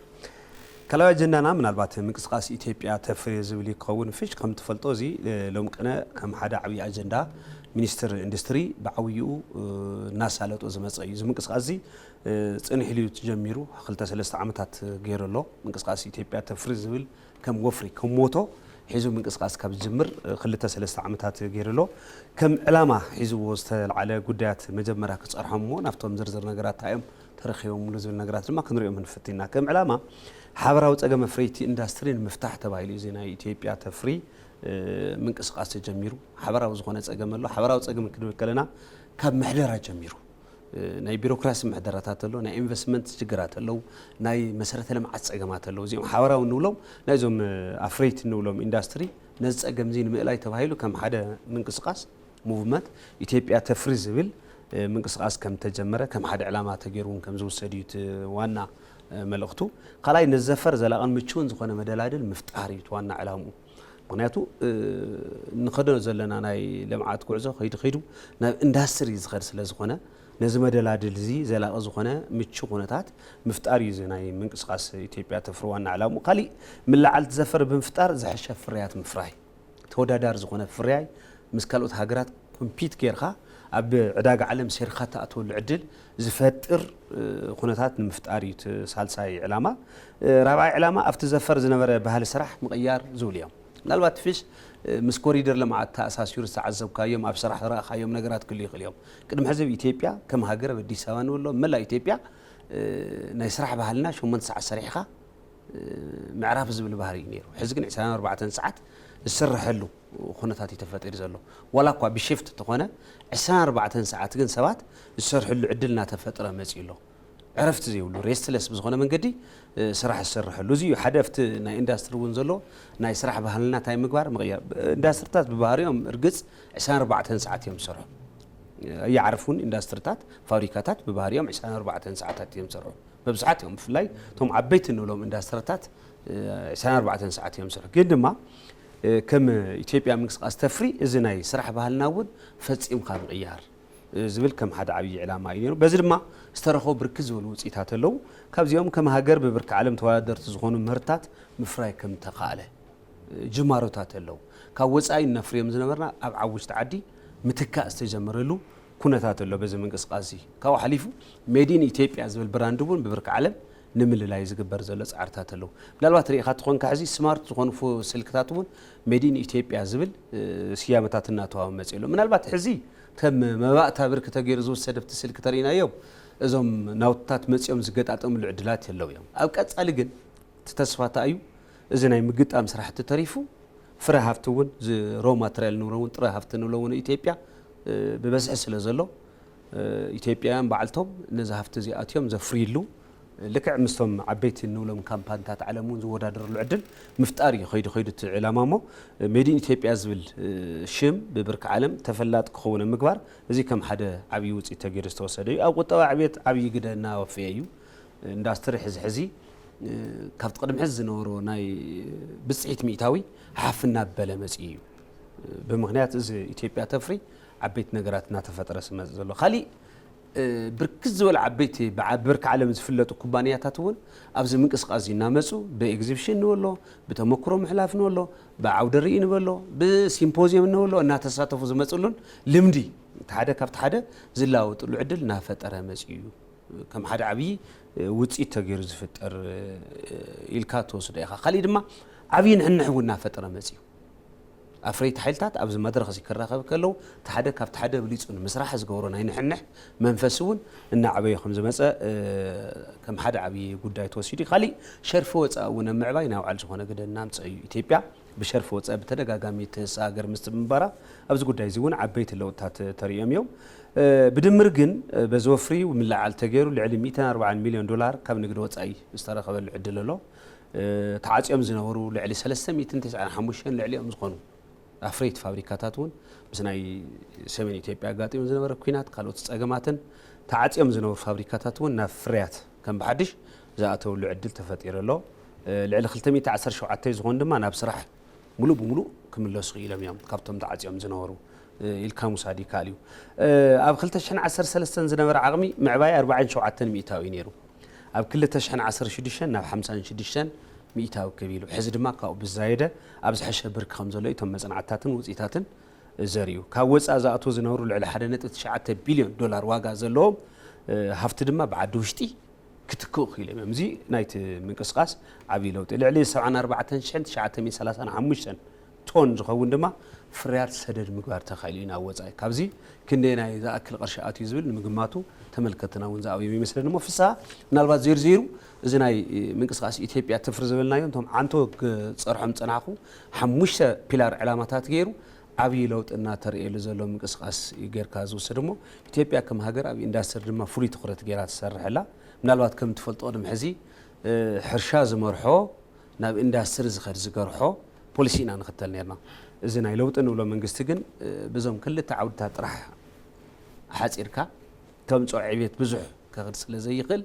ካልኣይ ኣጀንዳና ምናልባት ምንቅስቃስ ኢትዮጵያ ተፍርየ ዝብል እዩ ክኸውን። ፍሽ ከም ትፈልጦ እዚ ሎም ቅነ ከም ሓደ ዓብዪ ኣጀንዳ ሚኒስትር ኢንዱስትሪ ብዓብይኡ እናሳለጦ ዝመፀ እዩ። እዚ ምንቅስቃስ እዚ ፅንሕ ኢሉ እዩ ተጀሚሩ። ክልተ ሰለስተ ዓመታት ገይሩ ኣሎ። ምንቅስቃስ ኢትዮጵያ ተፍሪ ዝብል ከም ወፍሪ ከም ሞቶ ሒዙ ምንቅስቃስ ካብ ዝጅምር ክልተ ሰለስተ ዓመታት ገይሩ ኣሎ። ከም ዕላማ ሒዝዎ ዝተልዓለ ጉዳያት መጀመርያ ክፀርሖም እሞ ናብቶም ዝርዝር ነገራት እንታይ እዮም ተረኺቦምሉ ዝብል ነገራት ድማ ክንሪኦም ንፍትና። ከም ዕላማ ሓበራዊ ፀገም ኣፍረይቲ ኢንዳስትሪ ንምፍታሕ ተባሂሉ እዩ እዚ ናይ ኢትዮጵያ ተፍሪ ምንቅስቃስ ተጀሚሩ። ሓበራዊ ዝኾነ ፀገም ኣሎ። ሓበራዊ ፀገም ክንብል ከለና ካብ ምሕደራ ጀሚሩ ናይ ቢሮክራሲ ምሕደራታት ኣሎ፣ ናይ ኢንቨስትመንት ሽግራት ኣለዉ፣ ናይ መሰረተ ልምዓት ፀገማት ኣለዉ። እዚኦም ሓበራዊ እንብሎም ናይዞም ኣፍረይቲ እንብሎም ኢንዳስትሪ ነዚ ፀገም እዚ ንምእላይ ተባሂሉ ከም ሓደ ምንቅስቃስ ሙቭመንት ኢትዮጵያ ተፍሪ ዝብል ምንቅስቃስ ከም ተጀመረ ከም ሓደ ዕላማ ተገይሩ እውን ከም ዝውሰድ እዩ እቲ ዋና መልእኽቱ። ካልኣይ ነዚ ዘፈር ዘላቕን ምችውን ዝኾነ መደላድል ምፍጣር እዩ እቲ ዋና ዕላምኡ። ምክንያቱ ንኸዶ ዘለና ናይ ልምዓት ጉዕዞ ከይዱ ከይዱ ናብ ኢንዳስትሪ ዝኸድ ስለ ዝኾነ ነዚ መደላድል እዚ ዘላቒ ዝኾነ ምቹ ኩነታት ምፍጣር እዩ እዚ ናይ ምንቅስቃስ ኢትዮጵያ ተፍሪ ዋና ዕላምኡ። ካሊእ ምልዓል ዘፈር ብምፍጣር ዝሐሸ ፍርያት ምፍራይ ተወዳዳሪ ዝኾነ ፍርያይ ምስ ካልኦት ሃገራት ኮምፒት ጌርካ ኣብ ዕዳጋ ዓለም ሴርካ ትኣትወሉ ዕድል ዝፈጥር ኩነታት ንምፍጣር እዩ እቲ ሳልሳይ ዕላማ። ራብዓይ ዕላማ ኣብቲ ዘፈር ዝነበረ ባህሊ ስራሕ ምቕያር ዝብሉ እዮም። ምናልባት ፊሽ ምስ ኮሪደር ልምዓት ተኣሳሲሩ ዝተዓዘብካዮም ኣብ ስራሕ ዝረእኻዮም ነገራት ክህሉ ይኽእል እዮም። ቅድሚ ሕዚ ኣብ ኢትዮጵያ ከም ሃገር ኣብ ኣዲስ ኣበባ ንብሎ መላእ ኢትዮጵያ ናይ ስራሕ ባህልና ሸሞንተ ሰዓት ሰሪሕኻ ምዕራፍ ዝብል ባህሪ እዩ ነይሩ። ሕዚ ግን ዕስራን ኣርባዕተን ሰዓት ዝስርሐሉ ኩነታት እዩ ተፈጢሩ ዘሎ። ዋላ እኳ ብሽፍት እንተኾነ ዕስራን ኣርባዕተን ሰዓት ግን ሰባት ዝሰርሕሉ ዕድል እናተፈጥረ መፂኡ ኣሎ። ዕረፍቲ ዘይብሉ ሬስትለስ ብዝኾነ መንገዲ ስራሕ ዝሰርሐሉ እዚ እዩ። ሓደ ኣብቲ ናይ ኢንዳስትሪ እውን ዘሎ ናይ ስራሕ ባህልና እንታይ ምግባር ምቕያር። ኢንዳስትሪታት ብባህሪኦም እርግፅ ዕስራን ኣርባዕተን ሰዓት እዮም ዝሰርሑ። ኣይዓርፉን ኢንዳስትሪታት፣ ፋብሪካታት ብባህሪኦም ዕስራን ኣርባዕተን ሰዓታት እዮም ዝሰርሑ። መብዛሕትኦም ብፍላይ እቶም ዓበይቲ እንብሎም ኢንዳስትሪታት ዕስራን ኣርባዕተን ሰዓት እዮም ዝሰርሑ። ግን ድማ ከም ኢትዮጵያ ምንቅስቃስ ተፍሪ እዚ ናይ ስራሕ ባህልና እውን ፈፂምካ ምቕያር ዝብል ከም ሓደ ዓብዪ ዕላማ እዩ ነይሩ። በዚ ድማ ዝተረኸቡ ብርክት ዝበሉ ውፅኢታት ኣለዉ። ካብዚኦም ከም ሃገር ብብርኪ ዓለም ተወዳደርቲ ዝኾኑ ምህርትታት ምፍራይ ከም ተኻእለ ጅማሮታት ኣለዉ። ካብ ወፃኢ እነፍርዮም ዝነበርና ኣብ ውሽጢ ዓዲ ምትካእ ዝተጀመረሉ ኩነታት ኣሎ። በዚ ምንቅስቃስ እዚ ካብኡ ሓሊፉ ሜድ ኢን ኢትዮጵያ ዝብል ብራንድ እውን ብብርኪ ዓለም ንምልላይ ዝግበር ዘሎ ፃዕርታት ኣለዉ። ምናልባት ርኢኻ ትኾንካ ሕዚ ስማርት ዝኾኑ ስልክታት እውን ሜድ ኢን ኢትዮጵያ ዝብል ስያመታት እናተዋወ መፅኡ ኣሎ። ምናልባት ሕዚ ከም መባእታ ብርኪ ተገይሩ ዝውሰድ ኣብቲ ስልኪ ተሪኢናዮም እዞም ናውትታት መፂኦም ዝገጣጠምሉ ዕድላት የለው እዮም። ኣብ ቀፃሊ ግን እቲ ተስፋ እንታይ እዩ? እዚ ናይ ምግጣም ስራሕቲ ተሪፉ ፍረ ሃፍቲ እውን ሮ ማተርያል ንብሎ እውን ጥረ ሃፍቲ ንብሎ እውን ኢትዮጵያ ብበዝሒ ስለ ዘሎ ኢትዮጵያውያን ባዕልቶም ነዚ ሃፍቲ እዚ ኣትዮም ዘፍርይሉ ልክዕ ምስቶም ዓበይቲ እንብሎም ካምፓኒታት ዓለም እውን ዝወዳደርሉ ዕድል ምፍጣር እዩ ከይዱ ከይዱ እቲ ዕላማ እሞ ሜድ ኢን ኢትዮጵያ ዝብል ሽም ብብርኪ ዓለም ተፈላጢ ክኸውን ኣብ ምግባር እዚ ከም ሓደ ዓብዪ ውፅኢት ተገይሩ ዝተወሰደ እዩ። ኣብ ቁጠባ ዕብየት ዓብዪ ግደ እናወፈየ እዩ። ኢንዳስትሪ ሕዚ ሕዚ ካብቲ ቅድሚ ሕዚ ዝነበሮ ናይ ብፅሒት ሚእታዊ ሓፍ እናበለ መፅኡ እዩ። ብምክንያት እዚ ኢትዮጵያ ተፍሪ ዓበይቲ ነገራት እናተፈጠረ ስመፅ ዘሎ ካሊእ ብርክት ዝበሉ ዓበይቲ ብብርኪ ዓለም ዝፍለጡ ኩባንያታት እውን ኣብዚ ምንቅስቃስ እዚ እናመፁ ብኤግዚቢሽን ንበሎ ብተመክሮ ምሕላፍ ንበሎ ብዓውደ ርኢ ንበሎ ብሲምፖዚየም ንበሎ እናተሳተፉ ዝመፅሉን ልምዲ እቲ ሓደ ካብቲ ሓደ ዝለዋወጥሉ ዕድል እናፈጠረ መፅኡ እዩ። ከም ሓደ ዓብዪ ውፅኢት ተገይሩ ዝፍጠር ኢልካ ትወስዶ ኢኻ። ካሊእ ድማ ዓብዪ ንሕንሕ እውን እናፈጠረ መፅኡ። ኣፍረይቲ ሓይልታት ኣብዚ መድረኽ እዚ ክራኸብ ከለዉ እቲ ሓደ ካብቲ ሓደ ብሊፁ ንምስራሕ ዝገብሮ ናይ ንሕንሕ መንፈስ እውን እናዓበየ ከም ዝመፀ ከም ሓደ ዓብዪ ጉዳይ ተወሲዱ እዩ። ካሊእ ሸርፊ ወፃኢ እውን ኣብ ምዕባይ ናይ ባዕሉ ዝኾነ ግደ እናምፀ እዩ። ኢትዮጵያ ብሸርፊ ወፃኢ ብተደጋጋሚ ትህሳ ሃገር ምስ ምንባራ ኣብዚ ጉዳይ እዚ እውን ዓበይቲ ለውጥታት ተርእዮም እዮም። ብድምር ግን በዚ ወፍሪ ምልዓል ተገይሩ ልዕሊ ሚእትን ኣርባዓን ሚልዮን ዶላር ካብ ንግዲ ወፃኢ ዝተረኸበሉ ዕድል ኣሎ። ተዓፅዮም ዝነበሩ ልዕሊ ሰለስተ ሚእትን ተስዓን ሓሙሽተን ልዕሊኦም ዝኾኑ ኣፍረይቲ ፋብሪካታት እውን ምስ ናይ ሰሜን ኢትዮጵያ ኣጋጢሙ ዝነበረ ኲናት ካልኦት ፀገማትን ተዓፅዮም ዝነበሩ ፋብሪካታት እውን ናብ ፍርያት ከም ብሓድሽ ዝኣተውሉ ዕድል ተፈጢሩ ኣሎ። ልዕሊ ክልተ ሚእቲ ዓሰርተ ሸውዓተ ዝኾኑ ድማ ናብ ስራሕ ሙሉእ ብሙሉእ ክምለሱ ክኢሎም እዮም። ካብቶም ተዓፅዮም ዝነበሩ ኢልካ ምውሳድ ይከኣል እዩ። ኣብ ክልተ ሽሕን ዓሰርተ ሰለስተን ዝነበረ ዓቕሚ ምዕባይ ኣርባዓን ሸውዓተን ሚእታዊ እዩ ነይሩ። ኣብ ክልተ ሽሕን ዓሰርተ ሽዱሽተን ናብ ሓምሳን ሽዱሽተን ሚእታዊ ክብ ኢሉ ሕዚ ድማ ካብኡ ብዝዛየደ ኣብ ዝሐሸ ብርኪ ከም ዘሎ እቶም መፅናዕትታትን ውፅኢታትን ዘርእዩ። ካብ ወፃኢ ዝኣትዉ ዝነበሩ ልዕሊ ሓደ ነጥቢ ትሽዓተ ቢልዮን ዶላር ዋጋ ዘለዎም ሃፍቲ ድማ ብዓዲ ውሽጢ ክትክኡ ክኢሎም እዮም። እዚ ናይቲ ምንቅስቃስ ዓብዪ ለውጢ ልዕሊ ሰብዓን ኣርባዕተን ሽሕን ትሽዓተ ሚእትን ሰላሳን ሓሙሽተን ቶን ዝኸውን ድማ ፍርያት ሰደድ ምግባር ተኻኢሉ እዩ ናብ ወፃኢ። ካብዚ ክንደየናይ ዝኣክል ቅርሺ ኣትዩ ዝብል ንምግማቱ ተመልከትና እውን ዝኣበዮም ይመስለኒ። እሞ ፍስሃ፣ ምናልባት ዜርዜሩ እዚ ናይ ምንቅስቃስ ኢትዮጵያ ተፍሪ ዝበልናዮ፣ እንቶም ዓንቶ ክፀርሖም ዝፀናሕኹ ሓሙሽተ ፒላር ዕላማታት ገይሩ ዓብዪ ለውጢ እናተርእየሉ ዘሎ ምንቅስቃስ እዩ ጌርካ ዝውሰድ። እሞ ኢትዮጵያ ከም ሃገር ኣብ ኢንዳስትሪ ድማ ፍሉይ ትኹረት ገይራ ትሰርሕ ኣላ። ምናልባት ከም ትፈልጦ ቅድሚ ሕዚ፣ እ፣ ሕርሻ ዝመርሖ ናብ ኢንዳስትሪ ዝኸድ ዝገርሖ ፖሊሲ ኢና ንኽተል ነርና። እዚ ናይ ለውጢ ንብሎ መንግስቲ ግን፣ እ፣ ብዞም ክልተ ዓውድታት ጥራሕ ሓፂርካ ከምፅኦ ዕብየት ብዙሕ ከኽድ ስለ ዘይኽእል፣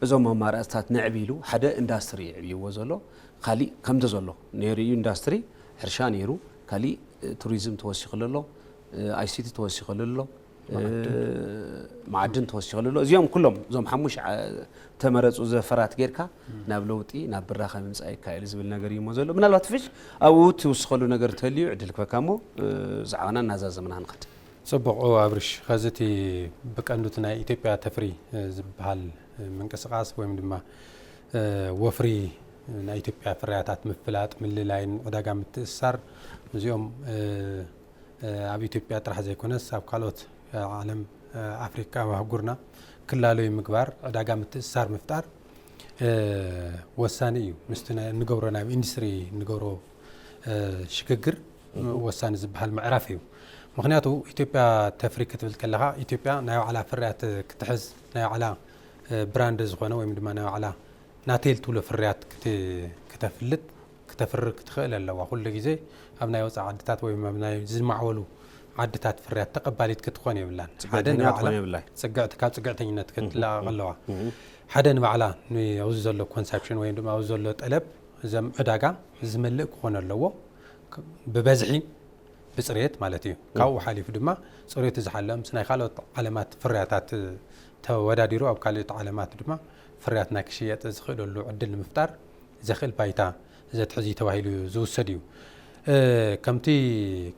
እዞም ኣማራፅታት ንዕብ ኢሉ ሓደ ኢንዳስትሪ ይዕብይዎ ዘሎ። ካሊእ ከምቲ ዘሎ ነይሩ እዩ። ኢንዳስትሪ ሕርሻ ነይሩ፣ ካሊእ፣ እ፣ ቱሪዝም ተወሲኽሉ ኣሎ፣ እ፣ ኣይሲቲ ተወሲኽሉ ኣሎ፣ እ፣ መዓድን። መዓድን ተወሲኽሉ ኣሎ። እዚኦም ኩሎም እዞም ሓሙሽ ዓ-፣ ተመረፁ ዘፈራት ጌርካ ናብ ለውጢ፣ ናብ ብራኸ ምምፃእ ይካእል ዝብል ነገር እዩ እሞ ዘሎ። ምናልባት ፍሽ ኣብኡ ትውስኸሉ ነገር ተልዩ ዕድል ክበካ እሞ፣ እ፣ ብዛዕባና እናዛዘምና ክንኸድ። ጽቡቕ፣ እወ፣ ኣብርሽ፣ ኸዚ እቲ ብቀንዱ እቲ ናይ ኢትዮጵያ ተፍሪ፣ እ፣ ዝበሃል፣ እ፣ ምንቅስቃስ ወይም ድማ፣ እ፣ ወፍሪ ናይ ኢትዮጵያ ፍርያታት ምፍላጥ፣ ምልላይን ዕዳጋ ምትእስሳር፣ እዚኦም፣ እ፣ እ፣ ኣብ ኢትዮጵያ ጥራሕ ዘይኮነስ ኣብ ካልኦት፣ እ፣ ዓለም፣ እ፣ ኣፍሪቃ፣ ኣብ ኣህጉርና ክላለዩ ምግባር፣ ዕዳጋ ምትእስሳር ምፍጣር፣ እ፣ ወሳኒ እዩ። ምስቲ ናይ፣ እንገብሮ ናብ ኢንዱስትሪ እንገብሮ፣ እ፣ ሽግግር እህ። ወሳኒ ዝበሃል ምዕራፍ እዩ። ምኽንያቱ ኢትዮጵያ ተፍሪ ክትብል ከለኻ፣ ኢትዮጵያ ናይ ባዕላ ፍርያት ክትሕዝ፣ ናይ ባዕላ፣ እ፣ ብራንድ ዝኾነ ወይም ድማ ናይ ባዕላ ናተይ ትብሎ ፍርያት ክት-፣ ክተፍልጥ፣ ክተፍሪ ክትኽእል ኣለዋ። ኩሉ ግዜ ኣብ ናይ ወፃኢ ዓድታት ወይም ኣብ ናይ ዝማዕበሉ ዓድታት ፍርያት ተቐባሊት ክትኾን የብላን። ሓደ ጽግዕተኛ ንባዕላ ትኾን የብላን። ጽግዕቲ-፣ ካብ ጽግዕተኝነት ክትላቐቕ እህ። ኣለዋ። እህ። ሓደ ንባዕላ ን-፣ ኣብዚ ዘሎ ኮንሳፕሽን ወይም ድማ ኣብዚ ዘሎ ጠለብ፣ እዞም ዕዳጋ ዝመልእ ክኾን ኣለዎ። ክ-፣ ብበዝሒ፣ ብጽሬት ማለት እዩ። እህ። ካብኡ ሓሊፉ ድማ ጽሬቱ ዝሓለወ ምስ ናይ ካልኦት ዓለማት ፍርያታት ተወዳዲሩ ኣብ ካልኦት ዓለማት ድማ ፍርያትና ክሽየጥ ዝኽእለሉ ዕድል ንምፍጣር ዘኽእል ባይታ ዘትሕዝ እዩ ተባሂሉ ዝውሰድ እዩ። እ፣ ከምቲ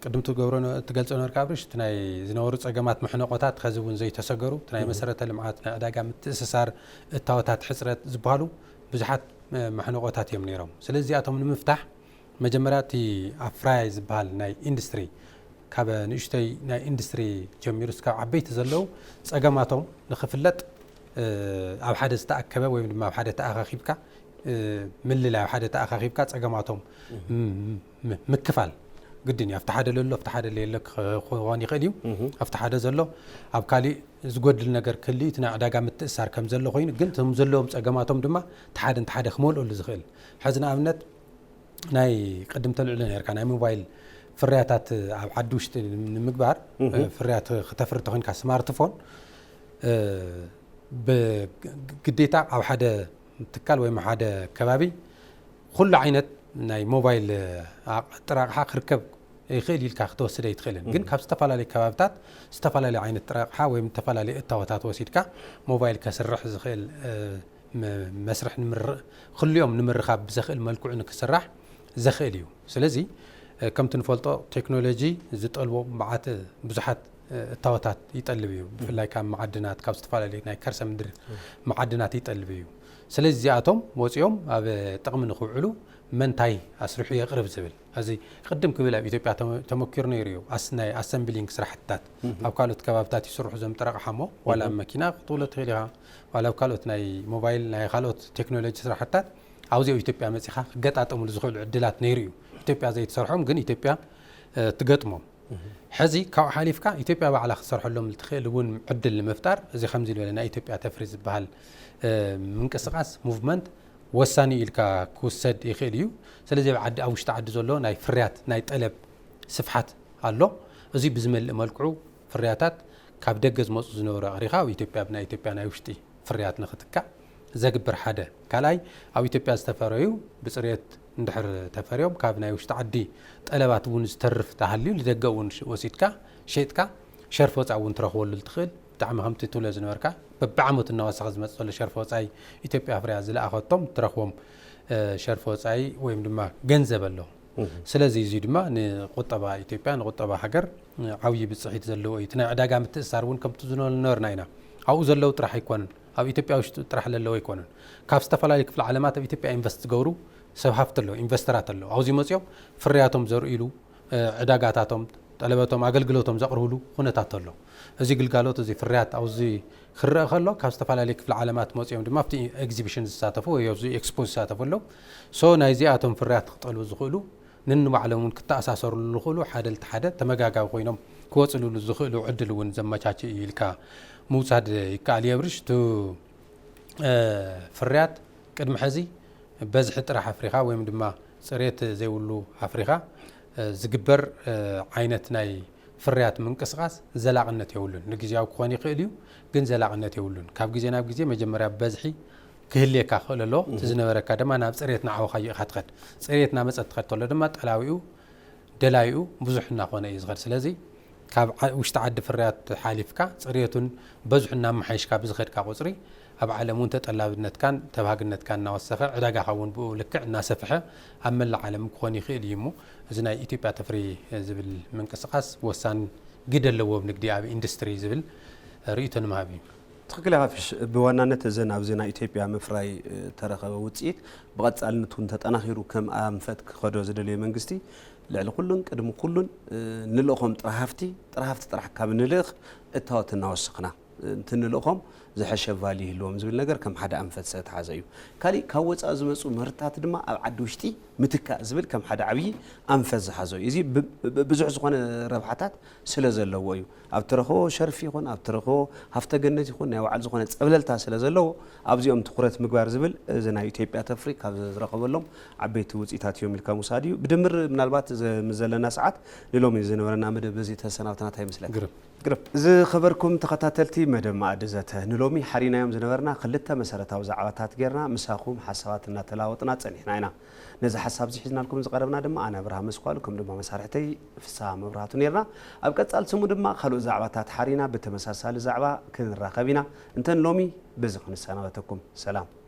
ቅድም ትገብሮ ነ-፣ ትገልጾ ነበርካ ኣብርሽ፣ እቲ ናይ ዝነበሩ ጸገማት መሕነቆታት ኸዚ እውን ዘይተሰገሩ፣ እቲ ናይ እህ። መሰረተ ልምዓት፣ ናይ ዕዳጋ ምትእስሳር፣ እታወታት ሕጽረት ዝበሃሉ ብዙሓት፣ እ፣ መሕነቆታት እዮም ነይሮም። ስለዚ እዚኣቶም ንምፍታሕ መጀመርያ እቲ ኣፍራያይ ዝበሃል ናይ ኢንዱስትሪ፣ ካብ ንእሽተይ ናይ ኢንዱስትሪ ጀሚሩ እስካብ ዓበይቲ ዘለዉ ጸገማቶም ንኽፍለጥ፣ እ፣ ኣብ ሓደ ዝተኣከበ ወይም ድማ ኣብ ሓደ ተኣኻኺብካ፣ እ፣ ምልላይ፣ ኣብ ሓደ ተኣኻኺብካ ጸገማቶም እህ። ም-፣ ም-፣ ምክፋል ግድን እዩ። ኣብቲ ሓደ ለሎ፣ ኣብቲ ሓደ ለየሎ ክኸውን ይኽእል እዩ። እህ። ኣብቲ ሓደ ዘሎ ኣብ ካሊእ ዝጎድል ነገር ክህሉ እዩ። እቲ ናይ ዕዳጋ ምትእሳር ከም ዘሎ ኮይኑ፣ ግን እቶም ዘለዎም ጸገማቶም ድማ እቲ ሓደ ነቲ ሓደ ክመልኦሉ ዝኽእል። ሕዚ ንኣብነት ናይ ቅድም ተልዕሎ ነርካ፣ ናይ ሞባይል ፍርያታት ኣብ ዓዲ ውሽጢ ንምግባር፣ እህ። ፍርያት ክተፍሪ ተኾይንካ ስማርትፎን፣ እ፣ ብ-፣ ግዴታ ኣብ ሓደ ትካል ወይም ሓደ ከባቢ ኩሉ ዓይነት ናይ ሞባይል ኣቕ-፣ ጥረ ኣቕሓ ክርከብ ይኽእል ኢልካ ክትወስደ ኣይትኽእልን። ግን እህ። ካብ ዝተፈላለዩ ከባብታት ዝተፈላለዩ ዓይነት ጥረ ኣቕሓ ወይም ዝተፈላለዩ እታወታት ወሲድካ ሞባይል ከስርሕ ዝኽእል፣ እ፣ መ-፣ መስርሕ ንምር-፣ ክልኦም ንምርኻብ ብዘኽእል መልክዑ ንክስራሕ ዘኽእል እዩ። ስለዚ፣ እ፣ ከምቲ ንፈልጦ ቴክኖሎጂ ዝጠልቦ መዓት ብዙሓት፣ እ፣ እታወታት ይጠልብ እዩ። ብፍላይ ካብ መዓድናት፣ ካብ ዝተፈላለዩ ናይ ከርሰ ምድሪ እም። መዓድናት ይጠልብ እዩ። ስለዚ እዚኣቶም ወፂኦም ኣብ ጥቕሚ ንክውዕሉ መን እንታይ ኣስሪሑ የቕርብ ዝብል። እዚ ቅድም ክብል ኣብ ኢትዮጵያ ተመ-፣ ተመኪሩ ነይሩ እዩ። ኣስ-፣ ናይ ኣሰምብሊንግ ስራሕትታት እም። ኣብ ካልኦት ከባብታት ይስርሑ፣ እዞም ጥረ ኣቕሓ እሞ፣ ዋላ ኣብ እም። መኪና ክትብሎ ትኽእል ኢኻ፣ ዋላ ኣብ ካልኦት ናይ ሞባይል፣ ናይ ካልኦት ቴክኖሎጂ ስራሕትታት ኣብዚ ኣብ ኢትዮጵያ መፂኻ ክገጣጠሙሉ ዝኽእሉ ዕድላት ነይሩ እዩ። ኢትዮጵያ ዘይትሰርሖም ግን ኢትዮጵያ፣ እ፣ ትገጥሞም። እህ። ሕዚ ካብኡ ሓሊፍካ ኢትዮጵያ ባዕላ ክትሰርሐሎም ትኽእል እውን ዕድል ንምፍጣር፣ እዚ ከምዚ ዝበለ ናይ ኢትዮጵያ ተፍሪ ዝበሃል፣ እ፣ ምንቅስቃስ፣ ሙቭመንት ወሳኒ ኢልካ ክውሰድ ይኽእል እዩ። ስለዚ ኣብ ዓዲ፣ ኣብ ውሽጢ ዓዲ ዘሎ ናይ ፍርያት ናይ ጠለብ ስፍሓት ኣሎ። እዚ ብዝመልእ መልክዑ ፍርያታት ካብ ደገ ዝመፁ ዝነበሩ ኣቕሪኻ ኣብ ኢትዮጵያ ብናይ ኢትዮጵያ ናይ ውሽጢ ፍርያት ንኽትካእ ዘግብር ሓደ። ካልኣይ፣ ኣብ ኢትዮጵያ ዝተፈረዩ ብፅሬት እንድሕር ተፈርዮም ካብ ናይ ውሽጢ ዓዲ ጠለባት እውን ዝተርፍ ተሃልዩ ንደገ እውን ሽ-፣ ወሲድካ ሸይጥካ ሸርፊ ወፃኢ እውን ትረኽበሉ ትኽእል። ብጣዕሚ ከምቲ ትብሎ ዝነበርካ በብዓመቱ እናወሰኸ ዝመፅእ ዘሎ ሸርፊ ወፃኢ ኢትዮጵያ ፍርያ ዝለኣኸቶም ትረኽቦም፣ እ፣ ሸርፊ ወፃኢ ወይም ድማ ገንዘብ ኣሎ። እህ። ስለዚ እዚ ድማ ንቁጠባ ኢትዮጵያ፣ ንቁጠባ ሃገር፣ እ፣ ዓብዪ ብፅሒት ዘለዎ እዩ። እቲ ናይ ዕዳጋ ምትእስሳር እውን ከምቲ ዝነበርና ኢና። ኣብኡ ዘለዉ ጥራሕ ኣይኮነን፣ ኣብ ኢትዮጵያ ውሽጢ ጥራሕ ዘለዉ ኣይኮነን። ካብ ዝተፈላለዩ ክፍለ ዓለማት ኣብ ኢትዮጵያ ኢንቨስት ዝገብሩ ሰብ ሃፍቲ ኣለዉ፣ ኢንቨስተራት ኣለዉ። ኣብዚ መፂኦም ፍርያቶም ዘርእይሉ፣ ዕዳጋታቶም፣ ጠለበቶም፣ ኣገልግሎቶም ዘቕርብሉ ኩነታት ኣሎ። እዚ ግልጋሎት፣ እዚ ፍርያት ኣብዚ ክረአ ከሎ፣ ካብ ዝተፈላለዩ ክፍለ ዓለማት መፂኦም ድማ ኣብቲ ኤግዚቢሽን ዝሳተፉ ወይ ኣብዚ ኤክስፖ ዝሳተፉ ኣለዉ። ሶ ናይዚኣቶም ፍርያት ክጠልቡ ዝኽእሉ፣ ንንባዕሎም እውን ክተኣሳሰርሉ ዝኽእሉ፣ ሓደ ልቲ ሓደ ተመጋጋቢ ኮይኖም ክወፅሉሉ ዝኽእሉ ዕድል እውን ዘመቻች እዩ ኢልካ ምውሳድ ይከኣል። የብርሽ፣ እቲ ፍርያት ቅድሚ ሕዚ በዝሒ ጥራሕ ኣፍሪኻ ወይም ድማ ፅሬት ዘይብሉ ኣፍሪኻ ዝግበር ዓይነት ናይ ፍርያት ምንቅስቃስ ዘላቕነት የብሉን። ንግዜያዊ ክኾን ይኽእል እዩ፣ ግን ዘላቕነት የብሉን። ካብ ግዜ ናብ ግዜ መጀመርያ ብበዝሒ ክህልየካ ክኽእል ኣለዎ። እቲ ዝነበረካ ድማ ናብ ፅሬት እናዓወኻዮ ኢኻ ትኸድ። ፅሬት እናመፀ ትኸድ ተሎ ድማ ጠላዊኡ ደላይኡ ብዙሕ እናኾነ እዩ ዝኸድ። ስለዚ ካብ ውሽጢ ዓዲ ፍርያት ሓሊፍካ ፅሬቱን በዝሑ እናመሓየሽካ ብዝኸድካ ቁፅሪ ኣብ ዓለም እውን ተጠላብነትካን ተባሃግነትካን እናወሰኸ ዕዳጋኻ እውን ብኡ ልክዕ እናሰፍሐ ኣብ መላእ ዓለም ክኾን ይኽእል እዩ። እሞ እዚ ናይ ኢትዮጵያ ተፍሪ ዝብል ምንቅስቃስ ወሳኒ ግደ ኣለዎ ኣብ ንግዲ ኣብ ኢንዱስትሪ ዝብል ርእይቶ ንምሃብ እዩ። ትኽክል ኢኻ ፍሽ። ብዋናነት እዘን ኣብዚ ናይ ኢትዮጵያ ምፍራይ ተረኸበ ውፅኢት ብቐፃልነት እውን ተጠናኺሩ ከም ኣንፈት ክኸዶ ዝደለየ መንግስቲ ልዕሊ ኩሉን ቅድሚ ኩሉን ንልእኾም ጥረ ሃፍቲ ጥረ ሃፍቲ ጥራሕ ካብ ንልእኽ እታወት እናወሰኽና እንትንልእኾም ዝሐሸ ቫሊ ይህልዎም ዝብል ነገር ከም ሓደ ኣንፈት ዝተሓዘ እዩ። ካሊእ ካብ ወፃኢ ዝመፁ ምህርትታት ድማ ኣብ ዓዲ ውሽጢ ምትካእ ዝብል ከም ሓደ ዓብዪ ኣንፈት ዝሓዘ እዩ። እዚ ብዙሕ ዝኾነ ረብሓታት ስለ ዘለዎ እዩ። ኣብ ትረኽቦ ሸርፊ ይኹን ኣብ ትረኽቦ ሃፍተ ገነት ይኹን ናይ ባዕሉ ዝኾነ ፀብለልታ ስለ ዘለዎ ኣብዚኦም ትኹረት ምግባር ዝብል እዚ ናይ ኢትዮጵያ ተፍሪ ካብ ዝረኸበሎም ዓበይቲ ውፅኢታት እዮም ኢልካ ምውሳድ እዩ። ብድምር ምናልባት ምስ ዘለና ሰዓት ንሎሚ ዝነበረና መደብ በዚ ተሰናብትና እንታይ ይመስለካ? ግርም። ዝኸበርኩም ተኸታተልቲ መደብ መኣዲ ዘተ፣ ንሎሚ ሓሪናዮም ዝነበርና ክልተ መሰረታዊ ዛዕባታት ጌርና ምሳኹም ሓሳባት እናተለዋወጥና ጸኒሕና ኢና። ነዚ ሓሳብ እዚ ሒዝናልኩም ዝቐረብና ድማ ኣነ ኣብርሃም መስኳሉ ከም ድማ መሳርሕተይ ፍስሃ መብራህቱ ኔርና። ኣብ ቀጻል ስሙ ድማ ካልኦት ዛዕባታት ሓሪና ብተመሳሳሊ ዛዕባ ክንራኸብ ኢና። እንተ ንሎሚ በዚ ክንሰናበተኩም። ሰላም።